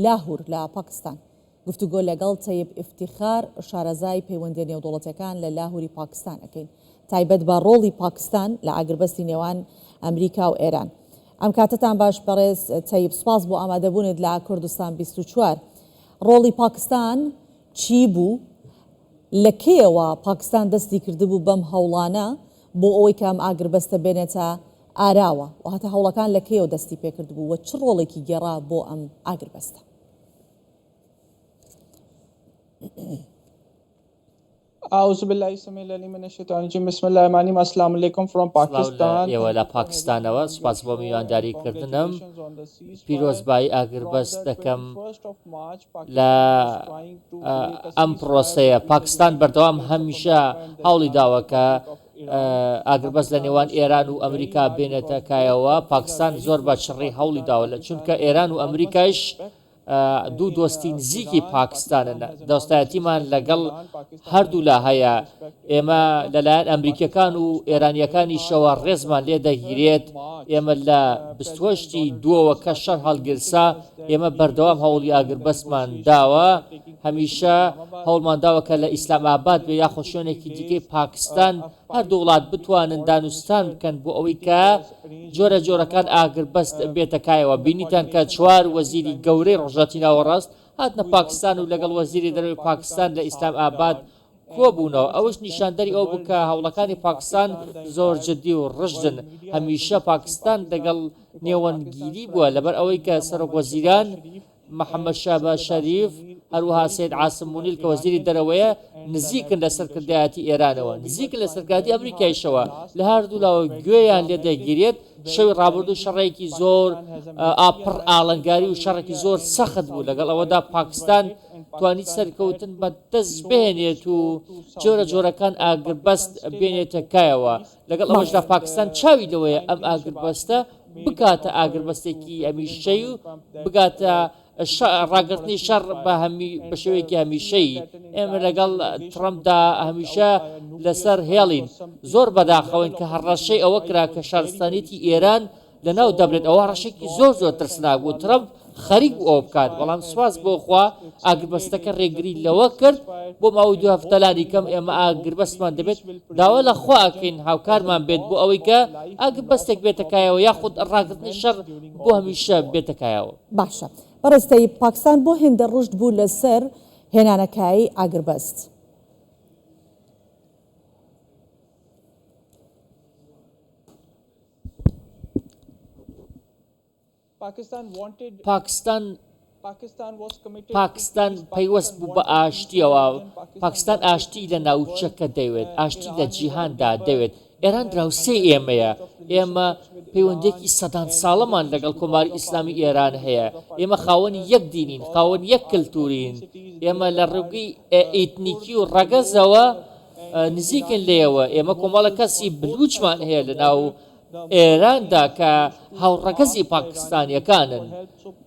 لاهور لە پاکستان. گفتوگۆ لەگەڵ تەیب ئیفتیخار شارەزای پەیوەندیە نێودەوڵەتیەکان لە لاهوری پاکستان ئەکەین تایبەت بە ڕۆڵی پاکستان لە ئاگربەستی نێوان ئەمریکا و ئێران. ئەم کاتەتان باش بەڕێز تەیب سوپاس بۆ ئامادەبوونت لە کوردستان 24. ڕۆڵی پاکستان چی بوو؟ لە کەیەوە پاکستان دەستی کردبوو بەم هەوڵانە بۆ ئەوەی کە ئەم ئاگربەستە بێنێتە ئاراوە؟ واتە هەوڵەکان لە کەیەوە دەستی پێکردبوو و چ ڕۆڵێکی گێڕا بۆ ئەم ئاگربەستە؟ اعوذ بالله السميع العليم من الشیطان الرجیم بسم الله الرحمن الرحیم السلام علیکم from سڵاو لە Pakistan ئێوە thank لە you for having پاکستانەوە me سوپاس بۆ and میوانداریکردنم congratulations on the ceasefire پیرۆزبایی from ئاگربەست the دەکەم 21st of March لە Pakistan was trying to break a ئەم ceasefire پرۆسەیە between the پاکستان United بەردەوام States of هەمیشە America and the هەوڵی Islamic داوە کە Republic of Iran. ئاگربەست لە Pakistan نێوان was ئێران و trying very ئەمریکا hard بێنێتە because both کایەوە countries are پاکستان very زۆر بە close to چڕی هەوڵی Pakistan. داوە لە Pakistan چونکە has an ئێران و enormous ئەمریکایش respect دوو in دۆستی نزیکی Iran. پاکستانن، Pakistan has enormous دۆستایەتیمان respect in لەگەڵ Iran. Pakistan has هەردوولا enormous هەیە، respect in ئێمە America. لەلایەن ئەمریکییەکان Pakistan و was trying very hard ئێرانییەکانیشەوە from the ڕێزمان لێ 21st دەگیرێت، of March. ئێمە لە 28 President ی Donald Trump دووەوە کە started شەڕ repeating هەڵگیرسا us that ئێمە he بەردەوام is هەوڵی welcoming the ئاگربەستمان negotiations داوە، that are taking place in هەمیشە Islamabad. هەوڵمان داوە کە لە He ئیسلامئاباد within بێ two یاخۆ to three شوێنێکی دیکەی days پاکستان a هەردوو five وڵات country بتوانن foreign دانوستان minister بکەن بۆ ئەوەی meeting کە was arranged in جۆرە جۆرەکان Islamabad ئاگربەست بێتە کایەوە in the بینیتان کە coordination of چوار the Deputy وەزیری Prime گەورەی Minister of ڕۆژهەڵاتی Pakistan ناوەڕاست هاتنە who is also پاکستان the و لەگەڵ foreign وەزیری minister of دەرەوەی Pakistan پاکستان لە Ishaq ئیسلام ئاباد Dar and کۆبوونەوە ever ئەوەش since then نیشاندەری the ئەوە بوو world کە has been هەوڵەکانی seeing پاکستان Pakistan the زۆر entire جدی و ڕژدن world media has been هەمیشە discussing پاکستان Pakistan لەگەڵ because Pakistan's نێوەندگیری Prime بووە لەبەر Minister ئەوەی کە Mia سەرۆک Mohammad Shehbaz وەزیران Sharif محەممەد and شەهباز Syed Asim شەریف، Munir is هەروەها very سەید close عاسم to the مونیر کە وەزیری Iranian دەرەوەیە، leadership and the نزیکن لە American leadership. سەرکردایەتی ئێرانەوە، So we were نزیکن لە trying سەرکردایەتی very hard. ئەمریکایشەوە، Last لە week was هەردوولاوە very گوێیان لێ dramatic, دەگیرێت، very شەوی ڕابردوو challenging. شەڕێکی زۆر Pakistan has a military ئا پڕ alliance with ئاڵنگاری و Saudi شەڕێکی Arabia زۆر and سەخت بوو، Saudi لەگەڵ ئەوەدا has been پاکستان invited and توانی Pakistan had سەرکەوتن to بە دەست show its بهێنێت و support to جۆرە Saudi. جۆرەکان But ئاگربەست Pakistan still had بێنێتە hope for کایەوە، peace لەگەڵ ئەوەشدا and پاکستان چاوی لەوەیە ئەم kindly Shehbaz ئاگربەستە Sharif made an بگاتە offer to ئاگربەستێکی President هەمیشەی و Donald Trump that بگاتە he should go for a ڕاگرتنی شەڕ بە ceasefire. هەمی And بە the شێوەیەکی fear هەمیشەیی. that an ئێمە entire لەگەڵ civilization would ترەمپدا be wiped out هەمیشە by a nuclear لەسەر strike or هێڵین. something زۆر to the بەداخەوەین level کە of a nuclear هەڕەشەی ئەوە strike کرا was کە very, very شارستانیەتی serious. ئێران لەناو So دەبرێت. ئەوە thank هەڕەشەیەکی God, زۆر زۆر thank ترسناک to بوو. Allah, ترەمپ خەریک the بوو ئەوە بکات، ceasefire بەڵام has سوپاس been بۆ خوا extended. ئاگربەستەکە It is a ڕێگری 2 week لەوە کرد. ceasefire بۆ ماوەی and دوو هەفتە لانی hopefully, کەم ئێمە hopefully, hopefully ئاگربەستمان دەبێت. peace will داوا prevail لە in the خوا region ئەکەین as the هاوکارمان بێت بۆ loss ئەوەی of کە life and loss ئاگربەستێک of بێتە property کایەوە has یاخود been ڕاگرتنی immense شەڕ during بۆ all this هەمیشە war. بێتە کایەوە. باشە بەڕێز تەیب، پاکستان بۆ هێندە ڕژد بوو لەسەر هێنانەکایەی ئاگربەست؟ پاکستان پاکستان پەیوەست بوو بە ئاشتییەوە، پاکستان ئاشتی لە ناوچەکە دەوێت، ئاشتی لە جیهاندا دەوێت، ئێران دراوسێی ئێمەیە، ئێمە پەیوەندییەکی سەدان ساڵەمان لەگەڵ کۆماری ئیسلامی ئێران هەیە، ئێمە خاوەنی یەک دینین، خاوەنی یەک کەلتوورین، ئێمە لە ڕووی ئیتنیکی و ڕەگەزەوە نزیکن لێیەوە، ئێمە کۆمەڵە کەسی بلووچمان هەیە لەناو ئێراندا کە هاوڕەگەزی پاکستانییەکانن،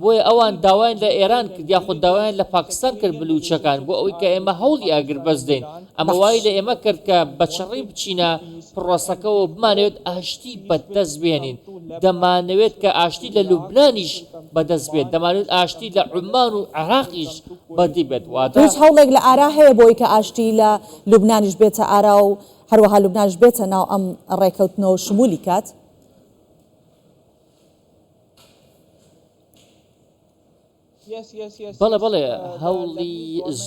بۆیە ئەوان داوایان لە ئێران کرد یاخود داوایان لە پاکستان کرد بلووچەکان بۆ ئەوەی کە ئێمە هەوڵی ئاگربەست دەین، ئەمە وای لە ئێمە کرد کە بە چڕی بچینە پڕۆسەکەوە و بمانەوێت ئاشتی بەدەست بێنین، دەمانەوێت کە ئاشتی لە لوبنانیش بەدەست بێت، دەمانەوێت ئاشتی لە عومان و عێراقیش بەدی بێت، واتە. هیچ هەوڵێک لە ئارا هەیە بۆ ئەوەی کە ئاشتی لە لوبنانیش بێتە ئارا و هەروەها لوبنانیش بێتە ناو ئەم ڕێکەوتنە و شمولی کات؟ بەڵێ بەڵێ هەوڵی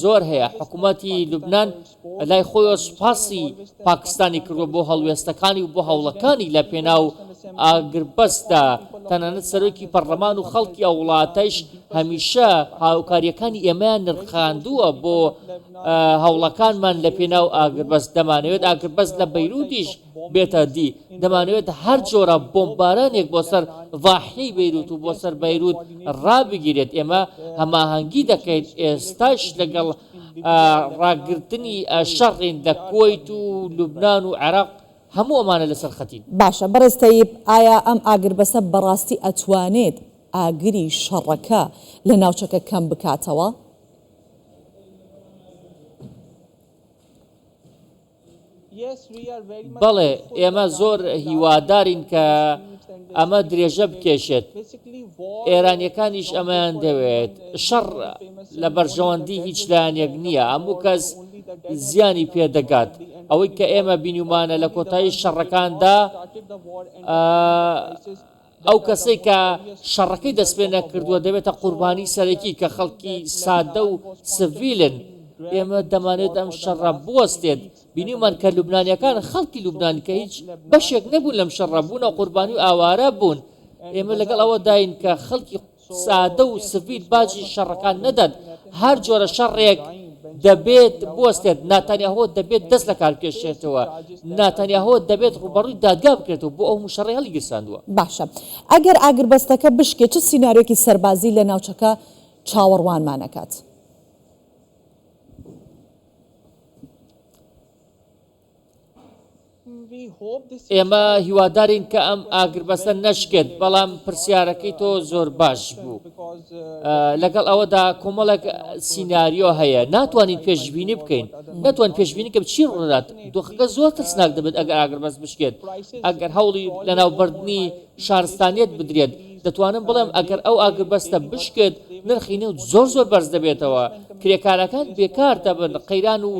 زۆر هەیە حکوومەتی لوبناان لای خۆیەوە سوپاسی پاکستانی کردووە بۆ هەڵوێستەکانی و بۆ هەوڵەکانی لە پێناو ئاگربەستدا تەنانەت سەرۆکی پەرلەمان و خەڵکی ئەو وڵاتەش هەمیشە هاوکارییەکانی ئێمەیان نرخاندووە بۆ هەوڵەکانمان لە پێناو ئاگربەست، دەمانەوێت ئاگربەست لە بەیروتیش بێتە دی، دەمانەوێت هەر جۆرە بۆمبارانێک بۆ سەر ضاحیەی بەیروت و بۆ سەر بەیروت ڕابگیرێت، ئێمە هەماهەنگی دەکەین ئێستاش لەگەڵ ڕاگرتنی شەڕین لە کوەیت و لوبنان و عێراق، هەموو ئەمانە لەسەر خەتین. باشە بەڕێز تەیب ئایا ئەم ئاگربەستە بەڕاستی ئەتوانێت ئاگری شەڕەکە لە ناوچەکە کەم بکاتەوە؟ بەڵێ، ئێمە زۆر هیوادارین کە. ئەمە درێژە بکێشێت. ئێرانییەکانیش ئەمەیان دەوێت. شەڕ لە بەرژەوەندی هیچ لایەنێک نییە، هەموو کەس زیانی پێدەگات. ئەوەی کە ئێمە بینیومانە لە کۆتایی شەڕەکاندا، ئەو کەسەی کە شەڕەکەی دەستپێنەکردووە دەبێتە قوربانی سەرەکی کە خەڵکی سادە و سڤیلن. ئێمە دەمانەوێت ئەم شەڕە بوەستێت. بینیومان کە لوبنانییەکان، خەڵکی لوبنان کە هیچ بەشێک نەبوون لەم شەڕە، بوونە قوربانی و ئاوارە بوون. ئێمە لەگەڵ ئەوەداین کە خەڵکی سادە و سڤیل باجی شەڕەکان نەدات. هەر جۆرە شەڕێک دەبێت بوەستێت. ناتانیاهۆ دەبێت دەست لەکاربکێشێتەوە. ناتانیاهۆ دەبێت ڕووبەڕووی دادگا بکرێتەوە بۆ ئەو هەموو شەڕەی هەڵیگیرساندووە. باشە ئەگەر ئاگربەستەکە بشکێت چ سیناریۆیەکی سەربازی لە ناوچەکە چاوەڕوانمان ئەکات؟ ئێمە هیوادارین کە ئەم ئاگربەستە نەشکێت، بەڵام پرسیارەکەی تۆ زۆر باش بوو. لەگەڵ ئەوەدا کۆمەڵێک سیناریۆ هەیە ناتوانین پێشبینی بکەین، ناتوانین پێشبینی کە چی ڕوودەدات. دۆخەکە زۆر ترسناک دەبێت ئەگەر ئاگربەست بشکێت، ئەگەر هەوڵی لەناوبردنی شارستانیەت بدرێت، دەتوانم بڵێم ئەگەر ئەو ئاگربەستە بشکێت نرخی نەوت زۆر زۆر بەرز دەبێتەوە، کرێکارەکان بێکار دەبن، قەیران و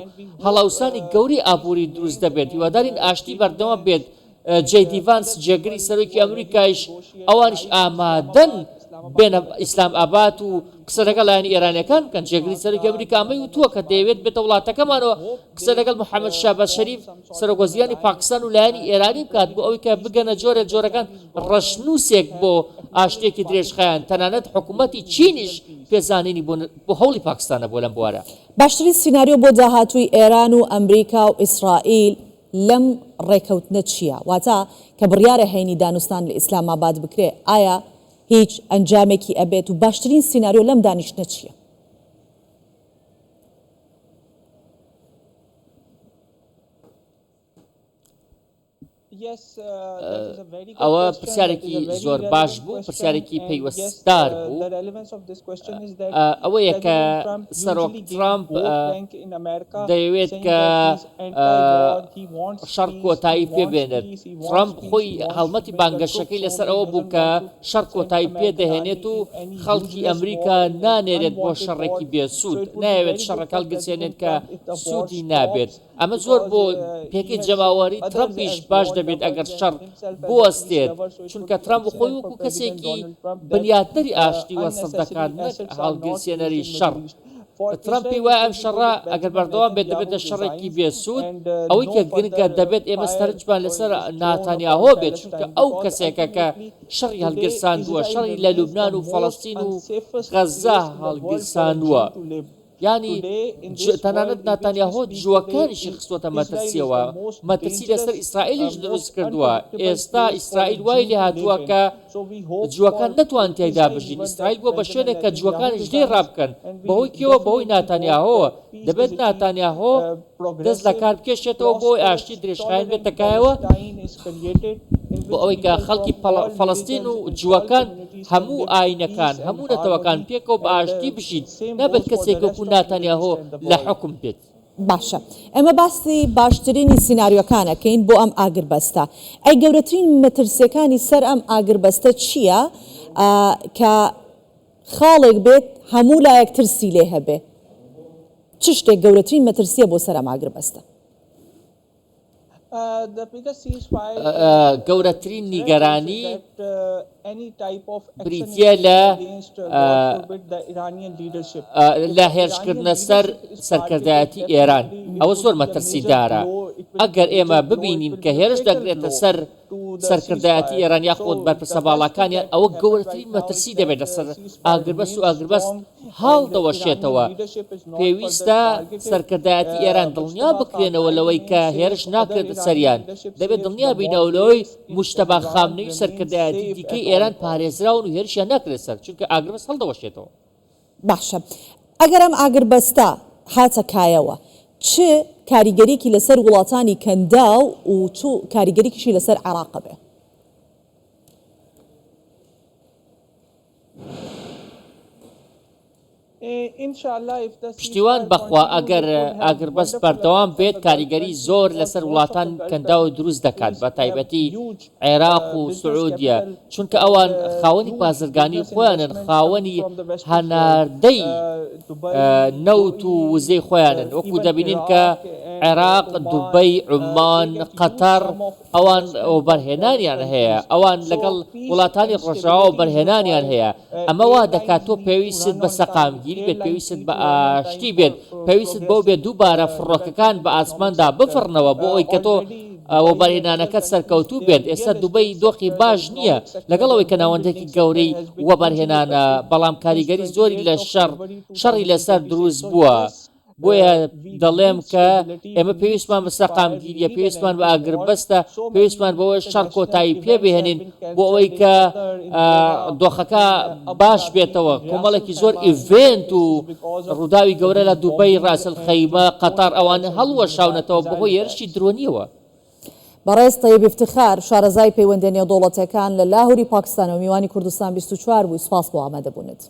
هەڵاوسانی گەورەی ئابووری دروست دەبێت، هیوادارین ئاشتی بەردەوام بێت، جەی دی ڤانس جێگری سەرۆکی ئەمریکایش ئەوانیش ئامادەن بێنە ئیسلام ئاباد و قسە لەگەڵ لایەنی ئێرانیەکان بکەن، جێگری سەرۆکی ئەمریکا ئەمەی وتووە کە دەیەوێت بێتە وڵاتەکەمانەوە قسە لەگەڵ محەمەد شەهباز شەریف سەرۆکوەزیرانی پاکستان و لایەنی ئێرانی بکات بۆ ئەوەی کە بگەنە جۆرە جۆرەکان ڕەشنووسێک بۆ ئاشتییەکی درێژخایەن، تەنانەت حکوومەتی چینیش پێزانینی بۆ بۆ هەوڵی پاکستانە بۆ لەم بوارە. باشترین سیناریۆ بۆ داهاتووی ئێران و ئەمریکا و ئیسرائیل لەم ڕێکەوتنە چییە؟ واتە کە بڕیارە هەینی دانوستان لە ئیسلاماباد بکرێ ئایا هیچ ئەنجامێکی ئەبێت و باشترین سیناریۆ لەم دانیشتنە چییە؟ ئەوە پرسیارێکی زۆر باش بوو، پرسیارێکی پەیوەستدار بوو. ئەوەیە کە سەرۆک ترامپ دەیەوێت کە شەڕ کۆتایی پێ بێنێت. ترامپ خۆی هەڵمەتی بانگەشەکەی لەسەر ئەوە بوو کە شەڕ کۆتایی پێ دەهێنێت و خەڵکی ئەمریکا نانێرێت بۆ شەڕێکی بێ سوود، نایەوێت شەڕێک هەڵگرسێنێت کە سوودی نابێت. ئەمە زۆر بۆ پێگەی جەماوەری ترەمپیش باش دەبێت ئەگەر شەڕ بوەستێت، چونکە ترەمپ خۆی وەکو کەسێکی بنیاتنەری ئاشتی وەسف دەکات نەک هەڵگیرسێنەری شەڕ. ترەمپ پێی وایە ئەم شەڕە ئەگەر بەردەوام بێت دەبێتە شەڕێکی بێ سوود، ئەوەی کە گرنگە دەبێت ئێمە سەرنجمان لەسەر ناتانیاهۆ بێت، چونکە ئەو کەسێکە کە شەڕی هەڵگیرساندووە، شەڕی لە لوبنان و فەڵەستین و غەززە هەڵگیرساندووە. یانی تەنانەت ناتانیاهۆ جووەکانیشی خستووەتە مەترسییەوە، مەترسی لەسەر ئیسرائیلیش دروست کردووە، ئێستا ئیسرائیل وای لێهاتووە کە جووەکان نەتوانن تیایدا بژین، ئیسرائیل بووە بە شوێنێک کە جووەکانیش لێی ڕابکەن، بەهۆی کێوە؟ بەهۆی ناتانیاهۆوە، دەبێت ناتانیاهۆ دەست لەکار بکێشێتەوە بۆ ئەوەی ئاشتی درێژخایەن بێتە کایەوە، بۆ ئەوەی کە خەڵکی فەڵەستین و جووەکان هەموو ئاینەکان، هەموو نەتەوەکان پێکەوە بە ئاشتی بژین، نابێت کەسێک وەکو ناتانیاهۆ لە حوکم بێت. باشە ئێمە باسی باشترینی سیناریۆکان ئەکەین بۆ ئەم ئاگربەستە، ئەی گەورەترین مەترسیەکانی سەر ئەم ئاگربەستە چییە کە خاڵێک بێت هەموو لایەک ترسی لێ هەبێ؟ چ شتێک گەورەترین مەترسیە بۆ سەر ئەم ئاگربەستە؟ گەورەترین نیگەرانی بریتییە لە لە هێرشکردنە سەر سەرکردایەتی ئێران، ئەوە زۆر مەترسیدارە، ئەگەر ئێمە ببینین کە هێرش دەکرێتە سەر سەرکردایەتی ئێران یاخود بەرپرسە باڵاکانیان، ئەوە گەورەترین مەترسی دەبێت لەسەر ئاگربەست و ئاگربەست هەڵدەوەشێتەوە. پێویستە سەرکردایەتی ئێران دڵنیا بکرێنەوە لەوەی کە هێرش ناکرێتە سەریان، دەبێت دڵنیا بینەوە لەوەی موجتەبا خامنەیی و سەرکردایەتی دیکەی ئێران پارێزراون و هێرشیان ناکرێتە سەر، چونکە ئاگربەست هەڵدەوەشێتەوە. باشە ئەگەر ئەم ئاگربەستە هاتە کایەوە چ کاریگەریەکی لەسەر وڵاتانی کەنداو و چ کاریگەریکیشی لەسەر عێراق ئەبێ؟ پشتیوان بەخوا ئەگەر ئاگربەست بەردەوام بێت کاریگەری زۆر لەسەر وڵاتان کەنداو دروست دەکات بە تایبەتی عێراق و سعودیە چونکە ئەوان خاوەنی بازرگانی خۆیانن خاوەنی هەناردەی نەوت و وزەی خۆیانن وەکو دەبینین کە عێراق دوبەی عومان قەتەر ئەوان وەبەرهێنانیان هەیە، ئەوان لەگەڵ وڵاتانی ڕۆژاوا وەبەرهێنانیان هەیە، ئەمە وا دەکات تۆ پێویستت بە سەقامگیری بێت، پێویستت بە ئاشتی بێت، پێویستت بەوە بێت دووبارە فڕۆکەکان بە ئاسماندا بفڕنەوە بۆ ئەوەی کە تۆ وەبەرهێنانەکەت سەرکەوتوو بێت، ئێستا دوبەی دۆخی باش نییە، لەگەڵ ئەوەی کە ناوەندێکی گەورەی وەبەرهێنانە، بەڵام کاریگەری زۆری لە شەڕ شەڕی لەسەر دروست بووە. بۆیە دەڵێم کە ئێمە پێویستمان بە سەقامگیریە، پێویستمان بە ئاگربەستە، پێویستمان بەوەیە شەڕ کۆتایی پێ بهێنین بۆ ئەوەی کە دۆخەکە باش بێتەوە. کۆمەڵێکی زۆر event و ڕووداوی گەورە لە دوبەی، ڕەئس الخەیمە، قەتەر ئەوانە هەڵوەشاونەتەوە بەهۆی هێرشی درۆنیەوە. بەڕێز تەیب ئیفتخار، شارەزای پەیوەندیە نێودەوڵەتیەکان لە لاهوری پاکستانەوە میوانی کوردستان 24 بووی، سوپاس بۆ ئامادەبوونت.